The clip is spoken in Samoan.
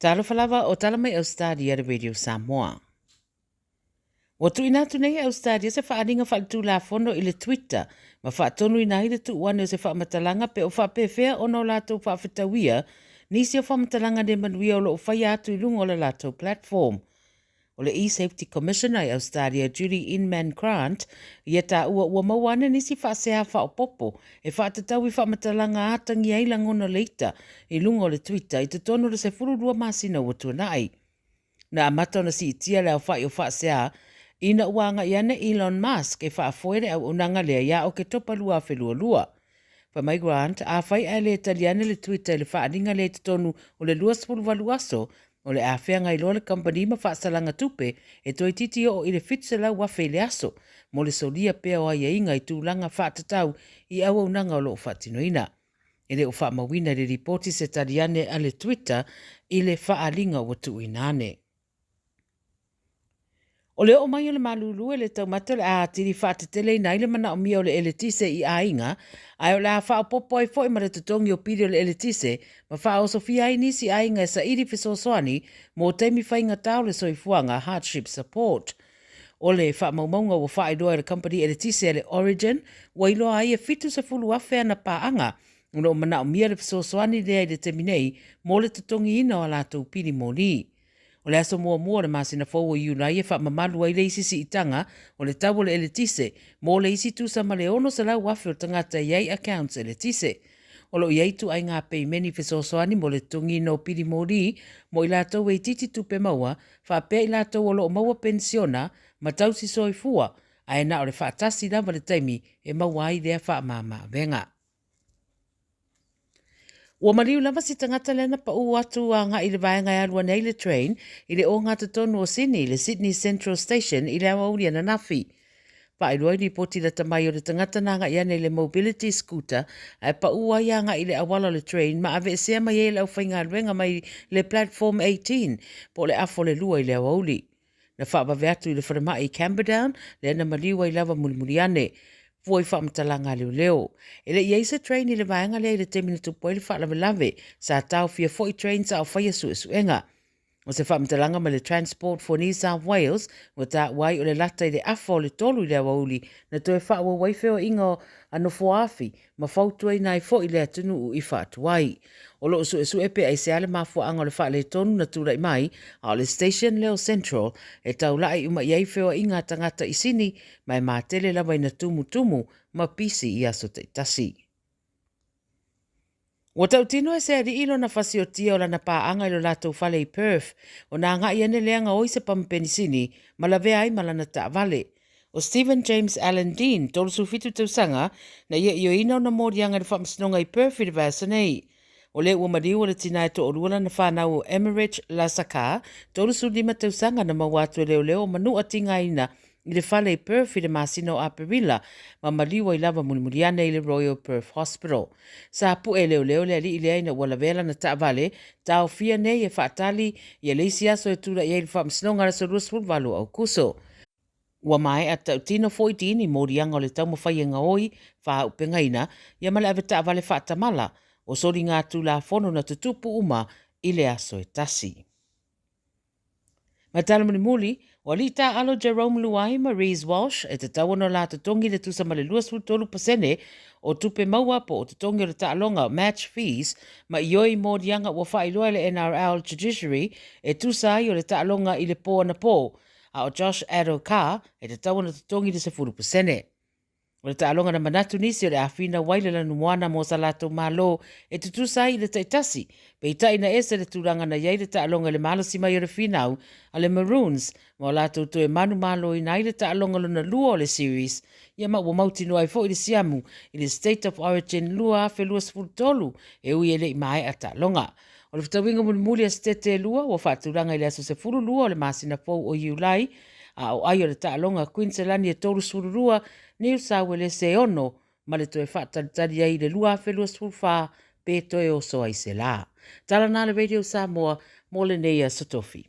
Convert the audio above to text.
Talofa lava o tala mai Australia le Radio Samoa. Ua tuuina atu nei e Australia se faaaliga faaletulafono i le Twitter ma faatonuina ai le tuu ane o se faamatalaga pe o faapefea ona o latou faafetauia nisi o faamatalaga le manuia o lo o faia atu i luga o le latou platform. O le eSafety Commissioner i Australia, Julie Inman Grant, ia taua ua maua ane nisi faasea faaopoopo e faatatau i faamatalaga atagia ai lagona leita i luga o le Twitter i totonu o le 12 masina ua tuanai. Na amata ona siitia le aofai o faasea ina ua agai ane Elon Musk e faafoe le auaunaga lea ia Oketopa 2022. Fai mai Grant, afai ae le tali ane le Twitter i le faaaliga lea i totonu o le 28 aso, o le a feagai loa le kamupani ma faasalaga tupe e toeitiiti oo i le $700,000 i le aso mo le solia pea o aiaiga i tulaga faatatau i auaunaga o lo o faatinoina. E le o faamauina i le lipoti se tali ane a le Twitter i le faaaliga ua tuuina ane. O le oo mai o le malūlū e le taumate o le a atili faateteleina ai le manaomia o le eletise i aiga, ae o le a faaopoopo ai foi ma le totogi o pili o le eletise ma faaosofia ai nisi aiga e saili fesoasoani mo taimi faigata o le soifuaga, hardship support. O le faamaumauga ua faailoa e le kamupani eletise a le Origin, ua iloa ai e 70,000 ana paaga o lo o manaomia le fesoasoani lea i le taimi nei mo le totogiina o a latou pili moli. O le aso muamua o le masina fou o Iulai e faamamalu ai le isi siitaga o le tau o le eletise mo le isi tusa ma le 600,000 o tagata e i ai accounts eletise. O lo o i ai ituaiga peimeni fesoasoani mo le totogiina o pili moli mo i latou e itiiti tupe maua faapea i latou o lo o maua penisiona ma tausi soifua, ae na o le faatasi lava le taimi e maua ai lea faamama-avega. Ua maliu lava si tagata lea na paʻu atu agai i le vaega e alu ane ai le train i le ogatotonu o Sydney i le Sydney Central Station i le aoauli ananafi. Faailoa i lipoti lata mai o le tagata na agai ane i le mobility scooter ae paʻu ai agai i le auala o le train ma aveesea mai ai e le aufaigaluega mai le platform 18 po o le afa o le lua i le aoauli. Na faavave atu i le falemai i Camperdown, lea na maliu ai lava mulimuli ane. Fua i faamatalaga a leoleo. E le i i ai se train i le vaega lea i le taimi na tupu ai le faalavelave. Sa taofia foi trains a o faia suesuega. O se faamatalaga mai le Transport for New South Wales, ua taua ai o le lata i le afa o le tolu i le aoauli na toe faaauau ai feoaiga a nofoaafi ma fautuaina ai foi le atunuu i faatuai. O lo o suesue pe aisea le mafuaaga o le faaletonu na tulai mai, a o le station lea o Central e taulai uma i ai feoaiga a tagata i Sini ma e matele lava ina tumutumu ma pisi i aso taitasi. Ua tautino e se alii lona fasiotia o lana paaga i lo latou fale i Perth, ona agai ane lea gaoi se pamu penisini ma lavea ai ma lana taavale. O Stephen James Allen Dean, 37 tausaga, na ia ioeina ona moliaga i le faamasinoga i Perth i le vaiaso nei. O lea ua maliu o le tina e toalua lana fanau o Emmerich Lasakar, 35 tausaga, na maua atu e leoleo o Manua tigaina i le fale i Perth i le masina o Aperila ma maliu ai lava mulimuli ane i le Royal Perth Hospital. Sa pue e leoleo le alii lea ina ua lavea lana taavale, taofia nei e faatali ia le isi aso e tulai ai i le faamasinoga i le aso 28 o Aukuso. Ua maea tautino foi Dean i moliaga o le taumafai e gaoi, faaaupegaina, ia ma le avetaavale faatamala, o soligatulafono na tutupu uma i le aso e tasi. Ma tala mulimuli, o alii taaalo Jerome Luai ma Reece Walsh e tatau ona la totogi le tusa ma le 23% o tupe maua po o totogi o le taaloga match fees ma ioe i moliaga ua faailoa e le NRL Judiciary e tusa ai o le taaloga i le po anapō a o Josh Addo-Carr e tatau ona totogi le 10%. O le taaloga na manatu nisi o le a finau ai le lanumoana mo sa latou malo e tutusa ai i le taitasi, peitai na ese le tulaga na i ai le taaloga i le malosi mai o le finau a le Maroons ma o latou toe manumaloina ai le taaloga lona lua o le series, ia ma ua mautinoa ai foi le siamu i le State of Origin 2023 e ui e le i maea taaloga. O le fetauiga mulimuli a Setete e lua ua faatulaga i le aso 12 o le masina fou o Iulai, a o ai o le taaloga Kuiniselani e 32, Niu Sauelese e 6, ma le toe faatalitali ai i le 2024 pe toe oso ai se la. Tala na le Radio Samoa mo lenei aso tofi.